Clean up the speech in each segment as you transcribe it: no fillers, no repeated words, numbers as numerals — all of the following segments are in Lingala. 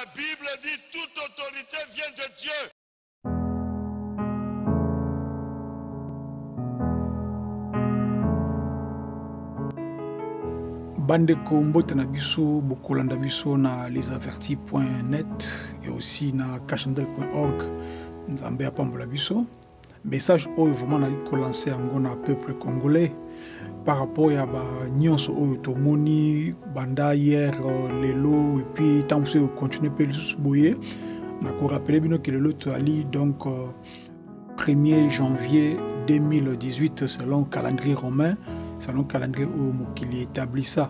La Bible dit toute autorité vient de Dieu. Bandeko, mbote na biso. Bokolanda biso na lesavertis.net et aussi na cachandel.org. Nzambe apambola biso. Message oyo vraiment nali kolancer yango na peuple congolais par rapport ya banyonso oyo tomoni banda hier, lelo, et puis ntango mosusu ekocontinue mpe lisusu boye. Nakorappeler bino ke lelo toali donc 1er janvier 2018 selon calendrier romain, selon calendrier oyo mokili établissa.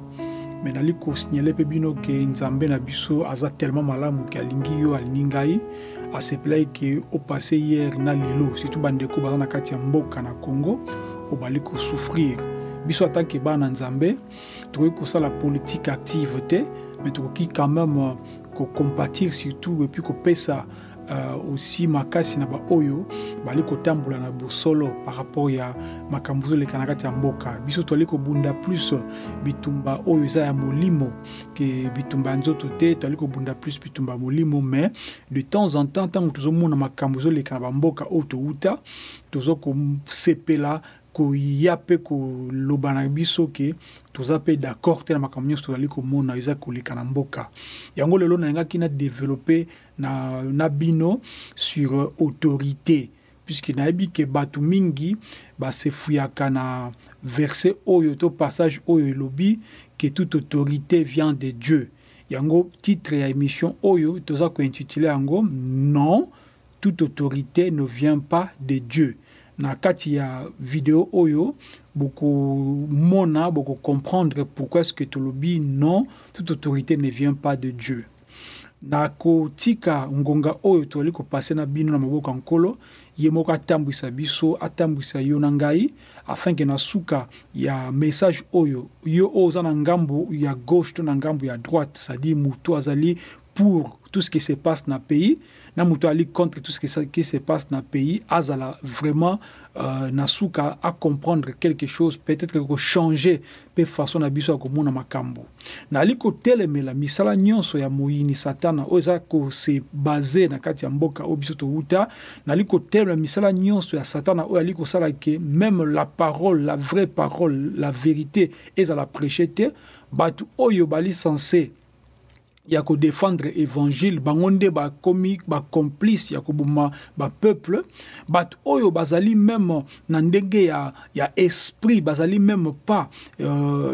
Mais nali kosignaler mpe bino ke Nzambe na biso aza tellement malamu ke alingi yo, alingi ngai, asepelaki ke opasse hier na lelo, surtout bandeko baza na kati ya mboka na Congo oyo bali kosouffrir. Biso en tant que bana Nzambe, tokoki kosala politique active te, mais tokoki quand même kocompatir surtout et puis kopesa aussi makasi na baoyo bali kotambola na bosolo par rapport ya makambo ezoleka na kati ya mboka. Biso toali kobunda plus bitumba oyo eza ya molimo ke bitumba ya nzoto te. Toali kobunda plus bitumba ya molimo, mais de temps en temps, ntango tozomona makambo ezoleka na bamboka oyo touta, tozo kosepela koya mpe koloba na biso ke toza mpe d'accord te na makambo nyonso tozali komona eza koleka na mboka yango. Lelo nalingaki na développer na bino sur autorité, puisque nayebi ke bato mingi basefuyaka na verset oyo to passage oyo elobi que toute autorité vient de Dieu. Yango titre ya émission oyo toza kointituler yango: non, toute autorité ne vient pas de Dieu. Na kati ya video oyo, bokomona, bokocomprendre pourquoi est-ce que tolobi non, toute autorité ne vient pas de Dieu. Nakotika ngonga oyo tozali kopasser na bino na maboko ya Nkolo, ye moko atambwisa biso, atambwisa yo na ngai, afin ke na suka ya message oyo, yo oyo oza na ngambo ya gauche to na ngambo ya droite, c'est-à-dire moto azali pour tout ce qui se passe na pays na moto ali contre tout ce qui se passe na pays, azala vraiment na suka à comprendre quelque chose, peut-être ko changer pe façon na biso ya komona makambo. Nali kotelemela misala nyonso ya moyini Satana oyo eza kose baser na kati ya mboka oyo biso towuta. Nali kotelemela misala nyonso ya Satana oyo ali kosala ke même la parole, la vraie parole, la vérité ezala prêché te. Bato oyo bali censé ya kodéfendre évangile, bango nde bakomi bacomplice ya koboma bapeuple. Bato oyo bazali même na ndenge ya esprit, bazali même pas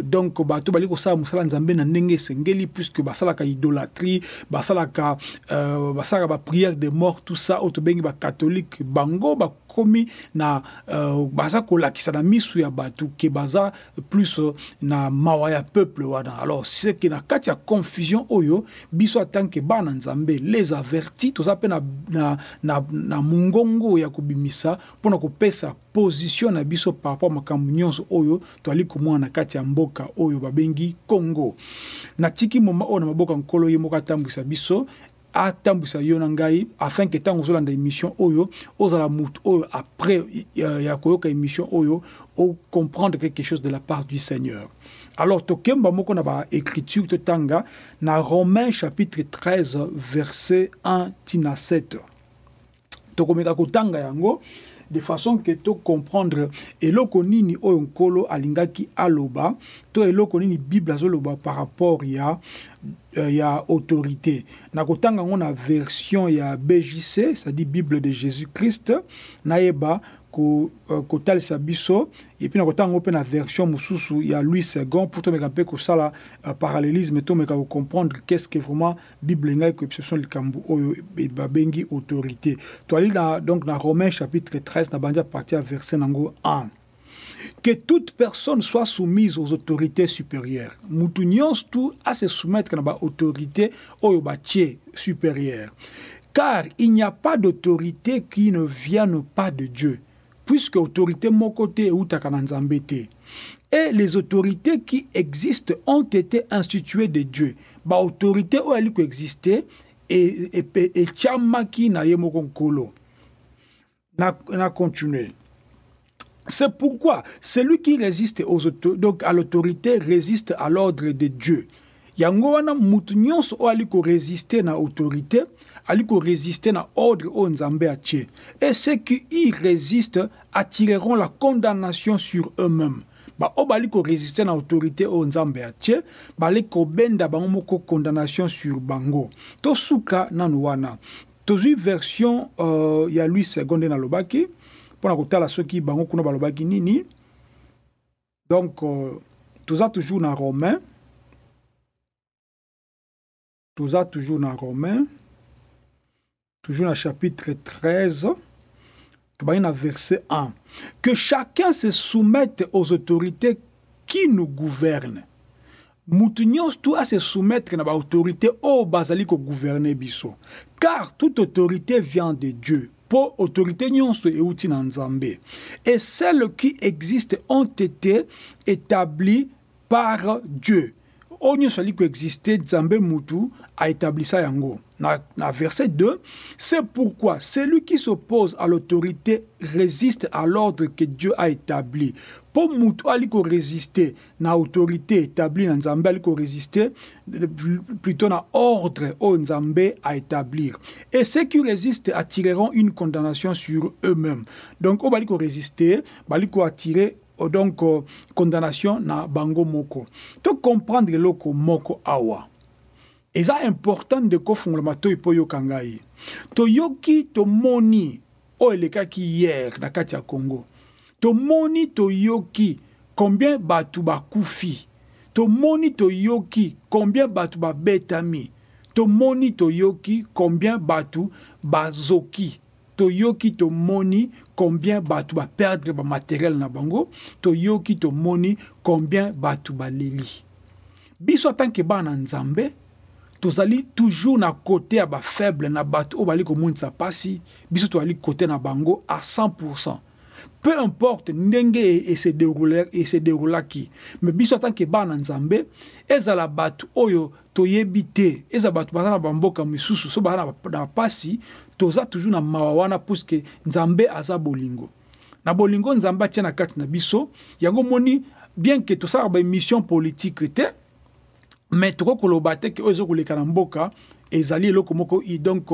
donc bato bali kosala mosala Nzambe na ndenge esengeli, puisque basalaka idolâtrie, basalaka baprière de mort, tout ça oyo tobengi bacatholique. Bango bakomi na baza kolakisa na misu ya bato ke baza plus na mawa ya peuple wana. Alors c'est que na kati ya confusion oyo, biso en tant que bana Nzambe, les avertis, toza mpe na mongongo ya kobimisa mpona kopesa position na biso par rapport makambo nyonso oyo toali komona na kati ya mboka oyo babengi Congo. Natiki moma oyo na maboko ya Nkolo, ye moko atambwisa biso, atambwisa yo na ngai, afin ke ntango ozolanda émission oyo, ozala motu oyo après ya koyoka émission oyo, ocomprendre quelque chose de la part du Seigneur. Alors tokemba moko na baécriture, totanga na Romains chapitre 13 verset 1 tina 7. Tokomeka kotanga yango de façon ke tocomprendre eloko nini oyo Nkolo alingaki aloba to eloko nini Bible azoloba par rapport ya autorité. Nakotanga yango na version ya BJC, c'est-à-dire Bible de Jésus-Christ, nayeba kotalisa biso, et puis nakotanga yango mpe na version mosusu ya Louis Segond pour tomeka mpe kosala parallélisme, tomeka kocomprendre qu'est-ce que vraiment Bible ngai koyebisa biso likambo oyo babengi autorité. Toali na, donc na Romains chapitre 13, na bandi à partir ya verset nango 1: que toute personne soit soumise aux autorités supérieures. Mutu nyonso tu a se soumettre na baautorité oyo batie supérieure. Car il n'y a pas d'autorité qui ne vienne pas de Dieu, puisque autorité moko te eutaka na Nzambe te. Et les autorités qui existent ont été instituées de Dieu. Baautorité oyo ali koexiste etiamaki na ye moko Nkolo. Na continuer. C'est pourquoi celui qui résiste donc à l'autorité résiste à l'ordre de Dieu. Yango wana mutu nyonso oyo ali koresiste na autorité, ali koresiste na ordre oyo Nzambe atie. Et ceux qui y résistent attireront la condamnation sur eux-mêmes. Baoyo bali koresiste na autorité oyo Nzambe atie, bali kobenda bango moko condamnation sur bango. Tosuka nanu wana. Tozwi version ya Louis Segonde nalobaki mpona kotala soki bango kuna balobaki nini. Donc toza toujours na Romain, toza toujours na Romain, toujours na chapitre 13, tobandi na verset 1. Que chacun se soumette aux autorités qui nous gouvernent. Mutu nyonso tu ase soumettre na baautorité oyo bazali kogouverne biso. Car toute autorité vient de Dieu. Po autorité nyonso euti na Nzambe. Et celles qui existent ont été établies par Dieu. Oyo nyonso ali koexiste, Nzambe mutu a établi ça yango. Na verset 2, c'est pourquoi celui qui s'oppose à l'autorité résiste à l'ordre que Dieu a établi. Po mutu ali korésister na autorité établie na Nzambe, ali korésister plutôt na ordre oyo Nzambe a établir. Et ceux qui résistent attireront une condamnation sur eux-mêmes. Donc oyo bali korésister, bali koattirer donc condamnation na bango moko. To comprendre eloko moko awa. Eza important de kofungola matoi po yoka ngai. Toyoki tomoni oyo elekaki hier na kati ya Congo. Tomoni toyoki combien bato bakufi. Tomoni toyoki combien bato babetami. Tomoni toyoki combien bato bazoki. Toyoki tomoni combien bato ba perdre ba matériel na bango. Toyoki tomoni combien bato baleli. Biso en tant que bana Nzambe, tozali toujours na côté ya ba faible na bato oyo bali komonisa pasi, biso tozali côté na bango à 100%. Peu importe ndenge e se dérouler, e se déroulaki. Mais biso en tant que bana Nzambe, ezala bato oyo toyebi te, ezala bato baza na bamboka misusu, so baza na pasi, toza toujours na mawa wana puisque Nzambe aza bolingo. Na bolingo Nzambe atia na kati na biso, yango moni bien que tosala ba émission politique te, mais toko koloba te ke oyo ezokoleka na mboka ezali eloko moko donc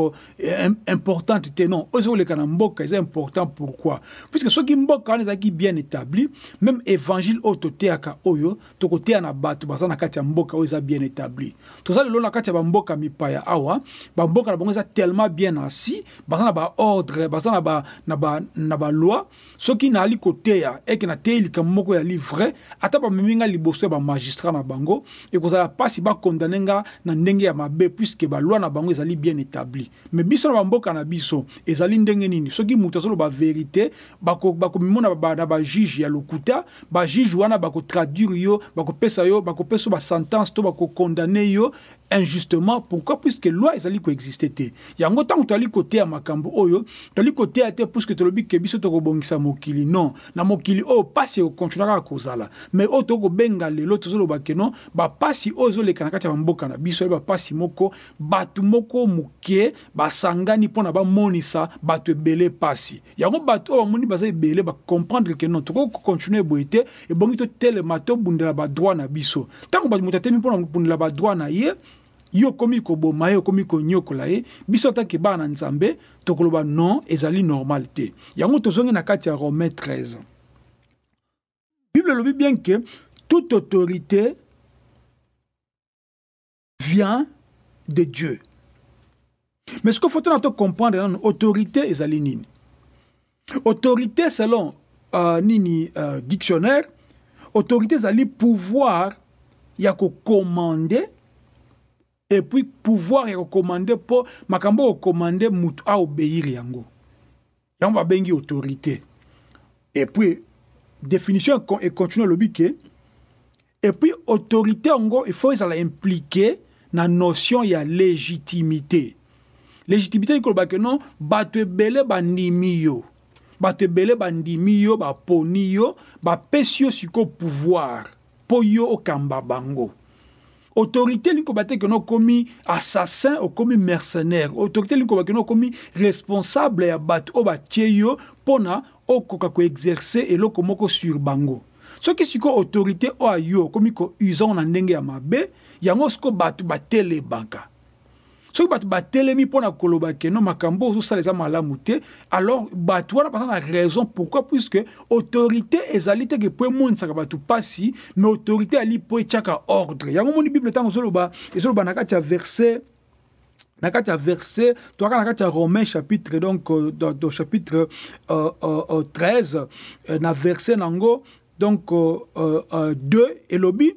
importante te. Non, oyo ezokoleka na mboka eza important. Pourquoi? Puisque soki mboka wana ezalaki bien établi, même évangile oyo toteyaka oyo tokoteya na bato baza na kati ya mboka oyo eza bien établi. Toza lelo na kati ya bamboka mipaya awa, bamboka na bango eza tellement bien assis, baza na baordre, baza na baloi. Soki naali koteya eke nateyi likambo moko ya livre, ata bamemi nga liboso ya bamagistrat na bango, ekozala mpasi bakondane nga na ndenge ya mabe, puisque baloi na bango ezali bien établi. Mais biso na bamboka na biso ezali ndenge nini? Soki moto azoloba vérité, bakomimona na bajuge ya lokuta, bajuge wana bakotraduire yo, bakopesa yo, bakopesa yo basentence to bakokondane yo injustement. Pourquoi? Puisque loi ezali koexiste te. Yango ntango toali koteya makambo oyo, toali koteya te puisque tolobi ke biso tokobongisa mokili. Non, na mokili oyo pasi ekokontinue kaka kozala. Mais oyo tokobenga lelo, tozoloba ke non, bapasi oyo ezoleka na kati ya bamboka na biso, bapasi moko bato moko moke basangani mpona bamonisa bato ebele pasi. Yango bato oyo bamoni baza ebele bacomprendre ke non, tokokontinue boye te, ebongi totelema tobundela badroit na biso. Ntango bato moto atemi mpona kobundela badroit na ye, yo okomi koboma ye, okomi konyokola ye, biso atake bana Nzambe tokoloba non, ezali normal te. Yango tozongi na kati ya Romains 13. Bible elobi bien que toute autorité vient de Dieu. Mais ce qu'il faut comprendre, autorité ezali nini? Autorité selon nini dictionnaire, autorité ezali pouvoir ya ko commander, et puis pouvoir ya ko commander po makambo ko commander mutu a obéir yango. Yango babengi autorité. Et puis définition et continue lobi ke, et puis autorité yango il faut ezala impliqué na notion ya légitimité. Légitimité ekoloba ke non, bato ebele bandimi yo. Bato ebele bandimi yo, baponi yo, bapesi yo siko pouvoir po yo okamba bango. Autorité elingi koloba te ke non okomi assassin, okomi mercenaire. Autorité elingi koloba ke non okomi responsable ya bato oyo batie yo mpona okoka koexercer eloko moko sur bango. Soki sikoyo autorité oyo yo okomi ko-user na ndenge ya mabe, yango sikoyo bato batelemaka. Soki bato batelemi mpo na koloba ke non, makambo ozosala eza malamu te, alors bato wana baza na raison. Pourquoi? Puisque autorité ezali te ke po emonisaka bato mpasi, mais autorité ali mpo etiaka ordre. Yango moni Bible ntango ezoloba, ezoloba na kati ya verset, na kati ya verset toyaka na kati ya Romain chapitre, donc do chapitre 13, na verset nango donc 2 elobi,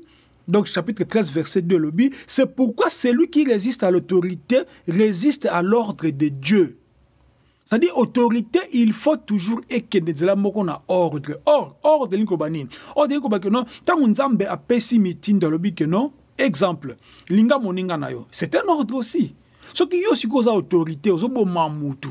donc chapitre 13 verset 2 elobi: c'est pourquoi celui qui résiste à l'autorité résiste à l'ordre de Dieu. C'est-à-dire, autorité, il faut toujours ekende nzela moko na ordre. Or, ordre elingi koloba nini? Ordre elingi koloba ke non, ntango Nzambe apesi mitindo, alobi ke non, exemple, linga moninga na yo, c'est un ordre aussi. Soki yo sikoyo oza autorité, ozoboma mutu,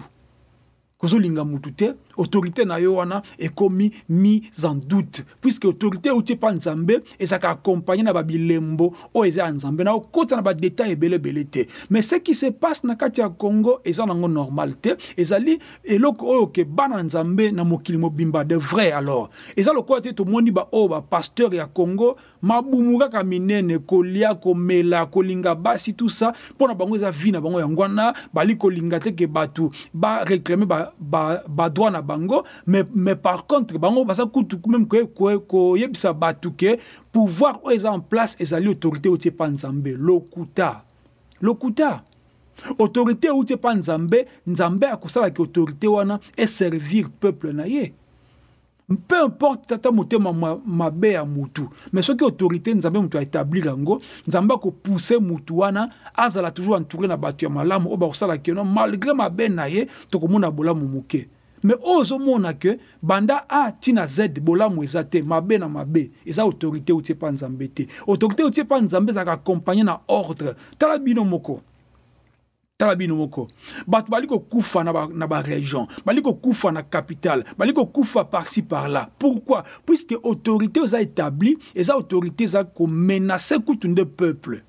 kozolinga mutu te, autorité na yo wana ekomi mise en doute, puisque autorité euti epa Nzambe ezalaka accompagné na babilembo oyo eza ya Nzambe. Na okota na badétail ebelebele te, mais ce qui se passe na kati ya Congo eza nango normal te. Ezali eloko oyo ke bana Nzambe na mokili mobimba de vrai, alors eza lokola te tomoni baoyo bapasteur ya Congo, mabumu kaka minene, kolia, komela, kolinga basi, tout ça mpo na bango eza vie na bango. Yango wana bali kolinga te ke bato baréclame badroit na bango. Mais par contre, bango baza kutu même koyebisa bato ke pouvoir oyo eza en place ezali autorité oyo tie pa Nzambe. Lokuta, lokuta. Autorité euti epa Nzambe, Nzambe akosalaki autorité wana eservir peuple na ye, peu importe tata motema mabe ya mutu. Mais soki autorité, Nzambe moto aétablir yango, Nzambe akopousse mutu wana azala toujours entouré na bato ya malamu oyo bakosala ke non, malgré mabe na ye, tokomona bolamu moke. Mais oyo ozomona ke banda A ntina Z, bolamu eza te, mabe na mabe, eza autorité euti epa Nzambe te. Autorité euti epa Nzambe ezalaka accompagné na ordre. Tala bino moko, tala bino moko, bato bali kokufa na barégion, ba bali kokufa na capitale, bali kokufa par-ci par-là. Pourquoi? Puisque autorité eza établi, eza autorité eza komenace kutu nde peuple.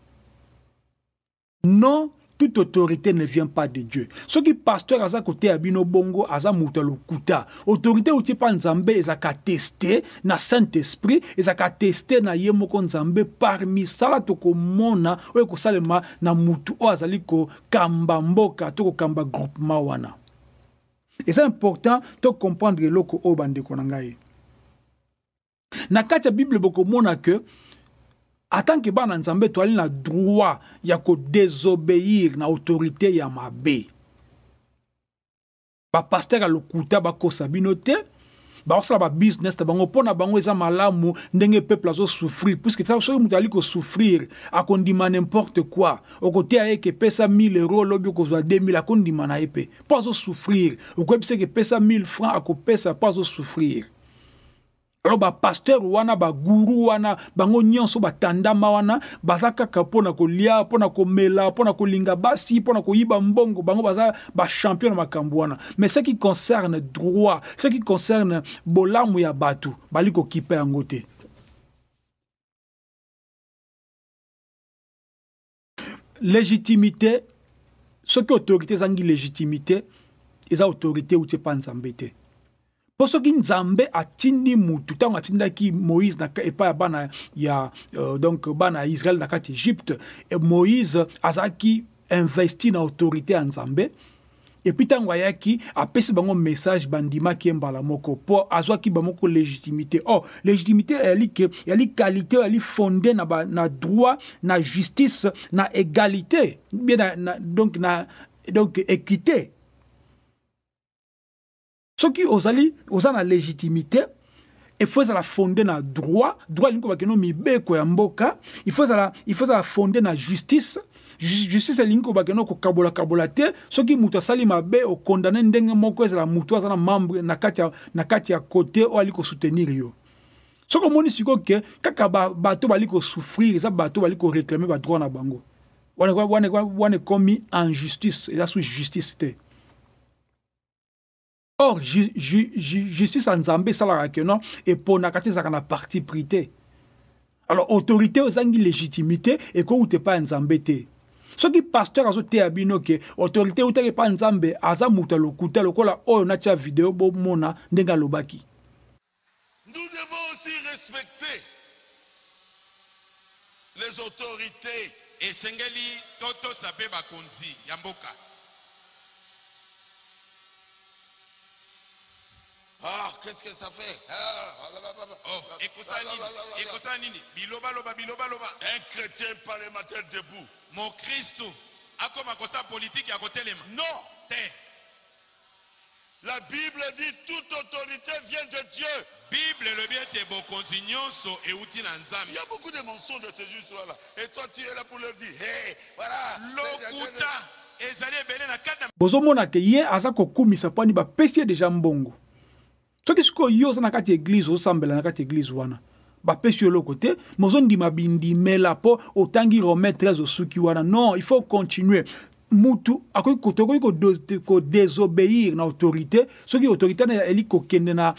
Non, toute autorité ne vient pas de Dieu. Soki pasteur aza koteya bino bongo, aza moto ya lokuta. Autorité euti epa Nzambe ezalaka teste na Saint-Esprit, ezalaka teste na ye moko Nzambe par misala tokomona oyo ekosalema na mutu oyo azali kokamba mboka to kokamba groupement wana. Eza important tocomprendre eloko oyo, bandeko na ngai. Na kati ya Bible bokomona ke en tant que bana Nzambe, toali na droit ya kodésobéir na autorité ya mabe. Bapasteur ya lokuta bakosa bino te. Bakosala babusiness na bango, mpo na bango eza malamu ndenge peuple azosouffrir, puisque soki moto ali kosouffrir, akondima n'importe quoi. Okoteya ye ke pesa 1000 euro, lobi okozwa 2000, akondima na ye mpe mpo azosouffrir. Okoyebisa ke pesa 1000 francs, akopesa mpo azosouffrir. Alors bapasteur wana, bagourou wana, bango nyonso batandama wana, baza kaka mpona kolia, mpona komela, mpona kolinga basi, mpona koyiba mbongo. Bango baza bachampion na makambo wana, mais ce qui concerne droit, ce qui concerne bolamu ya bato, bali kokipe yango te. Légitimité, soki autorité ezangi légitimité, eza autorité euti epa Nzambe te. Mpo soki Nzambe atindi mutu, ntango atindaki Moïse na epai ya bana ya donc bana ya Israel na kati Egypte, Moïse azalaki investi na autorité ya Nzambe. Et puis ntango ayaki, apesi bango message, bandimaki ye mbala moko mpo azwaki bamoko légitimité. Or légitimité eyali ke eyali qualité oyo eyali fondé na droit, na justice, na égalité, bien na, donc na donc équité. Soki ozali, oza na légitimité, il faut ezala fondé na droit. Droit elingi koloba keno mibeko ya mboka. Il faut ezala fondé na justice. Justice elingi koloba keno kokabola-kabola te. Soki moto asali mabe, okondane ndenge moko, ezala moto aza na membre na kati ya côté oyo ali kosoutenir yo. Soki omoni sikoyo ke kaka bato bali kosouffrir, eza bato bali koréclame badroit na bango, wana ekomi injustice, eza sous justice te. Or justice ya Nzambe esalaka ke non, eponaka te, ezalaka na parti pris te. Alors autorité ozangi légitimité ekouta epai ya Nzambe te. Soki pasteur azoteya bino ke autorité eutaki epai ya Nzambe, aza moto ya lokuta, lokola oyo natia video, bomona ndenge alobaki. Nous devons aussi respecter Esengeli totosa mpe bakonzi ya mboka. Ah, qu'est-ce que ça fait? Ah, ah, ah, ah, ah, Oh, ah, ekosala ah, nini? ah, ah, ah, ah. Ekosala nini? Bilobaloba, bilobaloba. Un chrétien parlementaire debout. Mokristu akoma kosala politiki ya kotelema. Non. Te. La Bible dit: toute autorité vient de Dieu. Bible elobi ete bokonzi nyonso euti na Il Nzambe. y a beaucoup de mensonges de ces histoires-là. Et toi, tu es là pour leur dire: hey, voilà. Lokuta ezali ebele na kati na Bozomona ke ye aza kokumisa mpo ani bapesi ye deja mbongo. Soki sikoyo yo oza na kati ya eglize, ozosambela na kati ya eglize wana, bapesi yo eloko te, mais ozondima bindimela mpo otangi Romain 13, osuki wana. Non, il faut continuer. Mutu akoki tokoki kodésobéir na autorité soki autorité na eli kokende na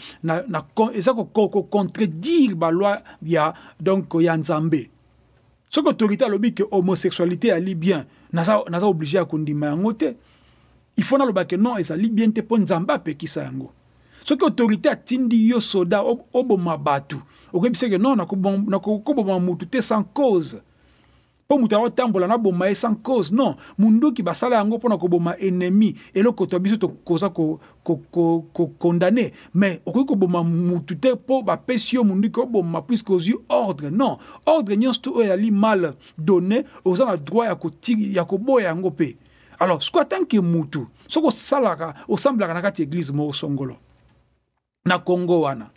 eza kocontredire baloi ya, donc, ya Nzambe. Soki autorité alobi ke homosexualité ali bien, naza obligé ya kondima yango te. Il faut naloba ke non, ezali bien te mpo Nzambe apekisa yango. Soki autorité atindi yo soda oboma bato, okoyebisa ke non, nakoboma mutu te sans cause, mpo moto akotambola naboma ye sans cause. Non, munduki basala yango mpona koboma ennemi, eloko to biso tokoza kokondamner, mais okoki koboma mutu te mpo bapesi yo munduki oboma puisque ozwi ordre. Non, ordre nyonso to oyo ezali mal donné, oza na droit ya koboya yango mpe. Alors sikoyo, en tant que mutu, soki osalaka, osambelaka na kati ya église moko songolo na Congo wana,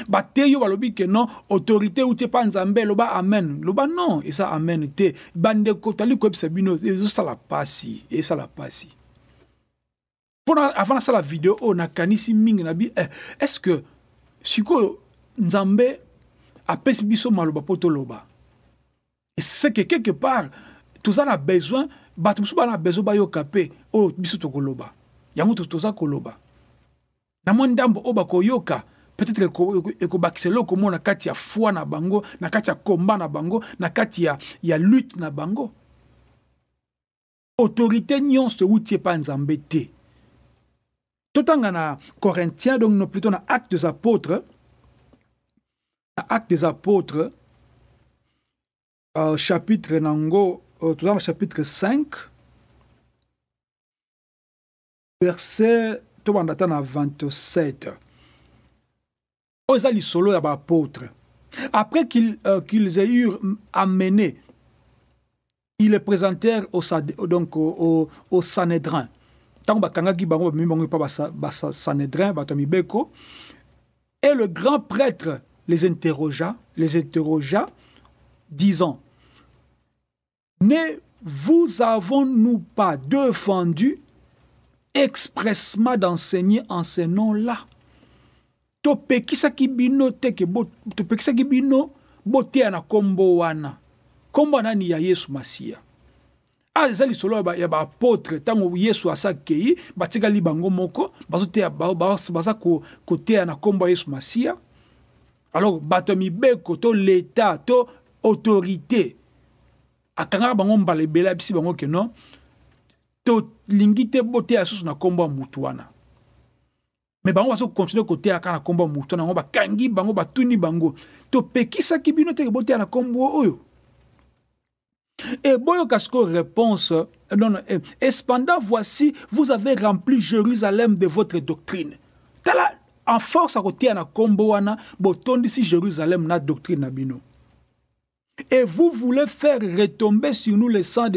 bateyi yo, balobi ke non, autorité euti epa Nzambe, loba amen. Loba non, eza amen te. Bandeko, tali koyebisa bino, ezosala pasi, ezosala pasi. Mpona avant nasala video oyo, nakanisi mingi na bi est ce que sikoyo Nzambe apesi biso maloba mpo toloba? C'est que quelque part toza na besoin, bato mosusu bana na besoin bayoka mpe oyo biso tokoloba. Yango toza koloba na mwa ndambo oyo bakoyoka, peut-être ekobakisa eloko moko na kati ya foi na bango, na kati ya combat na bango, na kati ya lutte na bango. Autorité nyonso euti epa Nzambe te. Totanga na Corinthien, donc non, plutôt na Actes des Apôtres, na Actes des Apôtres, chapitre nango, toza na chapitre 5, verset, tobanda ata na 27. Oyo eza lisolo ya baapôtre. Après qu'ils aient eu amené, ils les présentèrent donc au Sanhédrin. Ntango bakangaki bango, bamemi bango epa Sanhédrin, bato ya mibeko. Et le grand prêtre les interrogea, disant: ne vous avons-nous pas défendu expressement d'enseigner en ce nom-là? Topekisaki bino te ke topekisaki bino boteya na nkombo wana. Nkombo nani? Ya Yesu Masiya. Ah, eza lisolo ya baapôtre. Ntango Yesu asakei, batikali bango moko, bazoteya, baza koteya na nkombo ya Yesu Masiya. Alors bato ya mibeko to leta to autorité akangaka bango mbala ebele, abisi bango ke non, tolingi te boteya susu na nkombo ya mutu wana. Me bango bazokontinue koteya kaka na nkombo ya mutu wana. Yango bakangi bango, batuni bango: topekisaki bino teke boteya na nkombo oyo? Et boyoka sikoyo réponse. Non, non, et cependant, voici, vous avez rempli Jérusalem de votre doctrine. Tala, en force ya koteya na nkombo wana, botondisi Jérusalem na doctrine na bino. Et vous voulez faire retomber sur nous le sang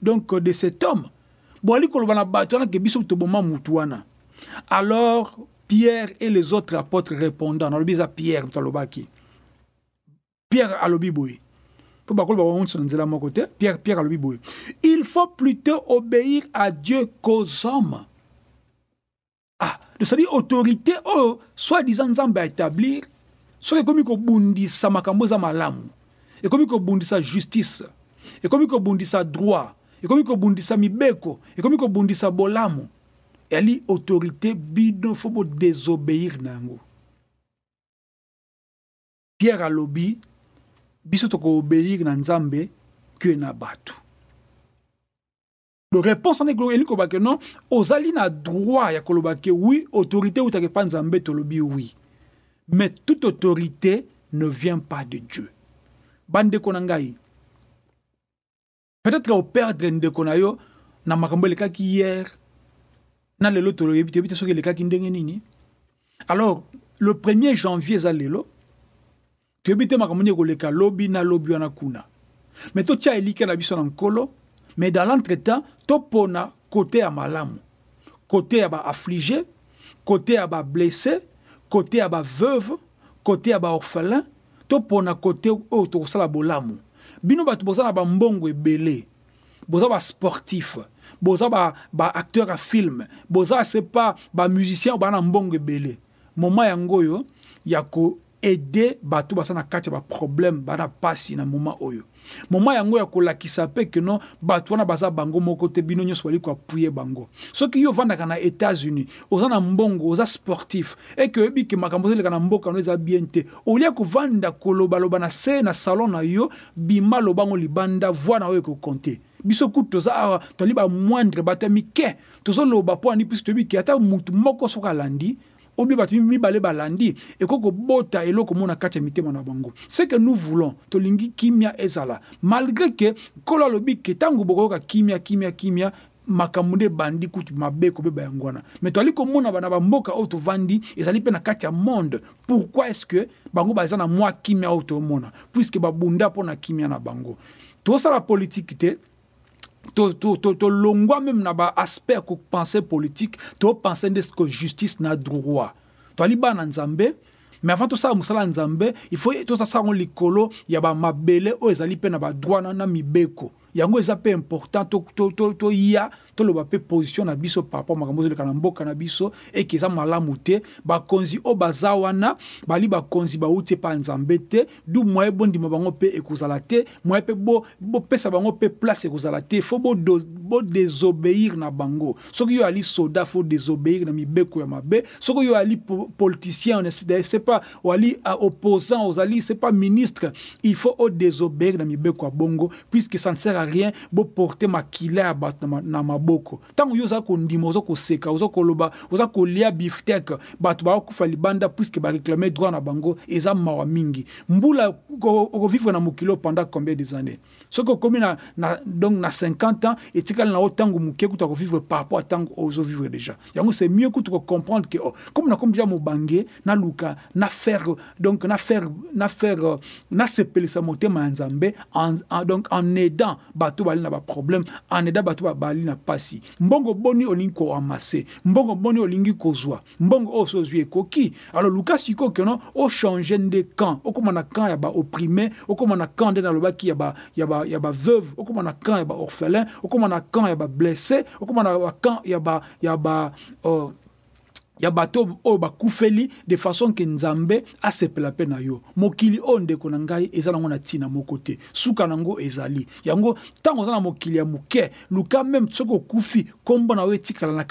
donc, de cet homme. Boali koloba na bato wana ke biso toboma mutu wana. Alors Pierre et les autres apôtres répondant, nalobi eza Pierre moto alobaki. Pierre alobi boye, mpo bakoloba bango nyonso na nzela moko te. Pierre alobi boye: il faut plutôt obéir à Dieu qu'aux hommes. Ah, c'est-à-dire autorité oyo soi-disant Nzambe aétablir, soki ekomi kobundisa makambo eza malamu, ekomi kobundisa justice, ekomi kobundisa droit, ekomi kobundisa mibeko, ekomi kobundisa bolamu, eyali autorité, bino faut bodésobéir na yango. Pierre alobi: biso tokoobéir na Nzambe ke na bato. Donc réponse wana elingi koloba ke non, ozali na droit ya koloba ke oui, autorité eutaka epa Nzambe, tolobi oui, mais toute autorité ne vient pas de Dieu. Bandeko na ngai. Peut-être operdre ndeko na yo na makambo elekaki hier na lelo, toloyebi toyebi te soki elekaki ndenge nini. Alors le 1er janvier eza lelo, toyebi te makambo nini ekoleka lobi na lobi wana kuna, mais totia elikya na biso na Nkolo. Mais dans l'entretemps, topona côté ya malamu, côté ya baaffligé, côté ya bablessé, côté ya baveuve, côté ya baorphelin. Topona côté oyo tokosala bolamu. Bino bato boza na bambongo ebele, boza basportif, boza baacteur ba ya film, boza se pas bamusicien, oyo baa na mbongo ebele, moment yango oyo ya koaider bato baza na kati ya baproblème, baa na pasi na moment oyo. Moment yango ya kolakisa mpe ke non, bato wana baza bango moko te, bino nyonso bali koappuyer bango. Soki yo ovandaka na États-Unis, oza na mbongo, oza sportif, eke oyebi ke makambo ozoleka na mboka no eza bien te, olia kovanda kolobaloba na se na salon na yo, bima, lobango libanda, voix na oyo ekocompter. Biso kutu toza awa, toli bamoindre, bato ya mike, tozoloba mpo ani? Puisque toyebi ke ata mutu moko soki alandi, obi bato mibale balandi, ekoki kobota eloko mo na kati ya mitema na bango. Ce que nous voulons, tolingi kimia ezala, malgré ke Nkolo alobi ke ntango bokoyoka kimia, kimia, kimia, makambo nde ebandi kutu mabe kobeba. Yango wana, mais toali komona bana bamboka oyo tovandi ezali mpe na kati ya monde. Pourquoi est ce que bango baza na mwa kimia oyo tomona? Puisque babunda mpo na kimia na bango. Tosala politike te, tolongwa même na baaspect ya kopenser politique, topense nde que justice na droit. Toali bana Nzambe, mais avant tosala mosala ya Nzambe, il faut tosala yango likolo ya bamabele oyo ezali mpe na badroit na mibeko. Yango eza mpe important. Toya toloba mpe position na biso par rapport makambo ezoleka na mboka na biso, eke eza malamu te. Bakonzi oyo baza wana bali bakonzi bauti epa Nzambe te, du moyen bondima bango mpe ekozala te, moyen mpe bopesa bango mpe place ekozala te. Faut bodésobéir na bango. Soki yo ali soda, faut désobéir na mibeko ya mabe. Soki yo ali politicien, c'est pas oali opposant, ozali c'est pas ministre, il faut odésobéir na mibeko ya bongo, puisque ça ne sert à rien boporter makila ya bato na maboko. Ntango yo oza kondima, oza koseka, oza koloba, oza kolia bifteck, bato bakokufa libanda puisque baréclame droit na bango, eza mawa mingi. Mbula okovivre na mokili pendant combien des années? Soki okomi na, donc na 50 ans, etikali na yo ntango moke kuta kovivre par rapport à ntango ozovivre déjà. Yango c'est mieux kutu kocomprendre que oh, comme nakomi déjà mobange, naluka na faire, donc na faire nasepelisa motema ya Nzambe donc en aidant bato bali na baproblème, en aidant bato bali na pasi. Mbongo boni olingi koamasser? Mbongo boni olingi kozwa? Mbongo oyo so ozwi ekoki. Alors luka sikoyo keno ochange nde camp, okóma na camp ya baopprimé, okóma na camp nde nalobaki ya baveuve, okóma na camp ya baorphelin, okóma na camp ya bablessé, okóma na camp ya bato oyo bakufeli, de façon ke Nzambe asepela mpe na yo. Mokili oyo, ndeko na ngai, eza nango na ntina moko te, suka nango ezali. Yango ntango oza na mokili ya moke, luka même soki okufi, nkombo na yo etikala na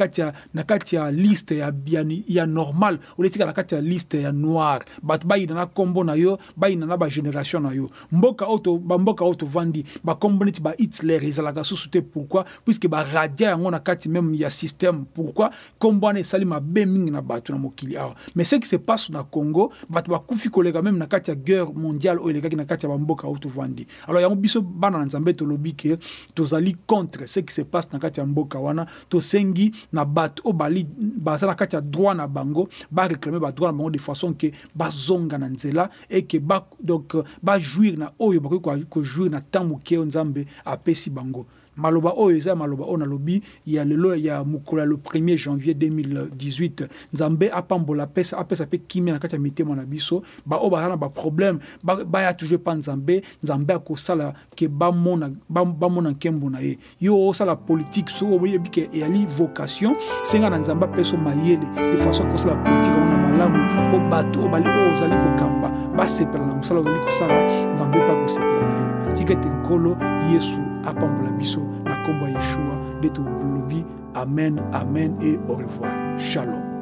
kati ya liste ya normal, oyo etikala na kati ya liste ya noir. Bato bayina na nkombo na yo, bayina na bagénération na yo. Mboka oyo, bamboka oyo tovandi, bakombo neti ba Hitler ezalaka susu te. Pourquoi? Puisque baradier yango na kati même ya système. Pourquoi? Nkombo wana esali mabe mingi na bato na mokili awa. Mais ce qui se passe na Congo, bato bakufi koleka même na kati ya guerre mondiale oyo elekaki na kati ya bamboka oyo tovandi. Alors yango biso bana na Nzambe tolobi ke tozali contre ce qui se passe na kati ya mboka wana. Tosengi na bato oyo bali baza na kati ya droit na bango, baréclame badroit na bango de façon ke bazonga na nzela et ke ba, donc bajouir na oyo bakoki kojouir na temps moke oyo Nzambe apesi bango. Maloba oyo eza maloba oyo nalobi ya lelo ya mokolo ya le 1er janvier 2018. Nzambe apambola, apesa, apesa mpe kimia na kati ya mitema na biso. Baoyo baza na baproblème, baya toujours epa Nzambe. Nzambe akosala ke bamona, bamona nkembo na ye. Yo osala politique, soki oyebi ke eyali vocation, senga na Nzambe apesa mayele de façon kosala politique yango na malamu, mpo bato oyo bali oyo ozali kokamba basepela na mosala ozali kosala. Nzambe mpe akosepela na yo. Tika ete Nkolo Yesu apambola biso. Na nkombo ya Yeshua nde tolobi amen, amen et au revoir. Shalom.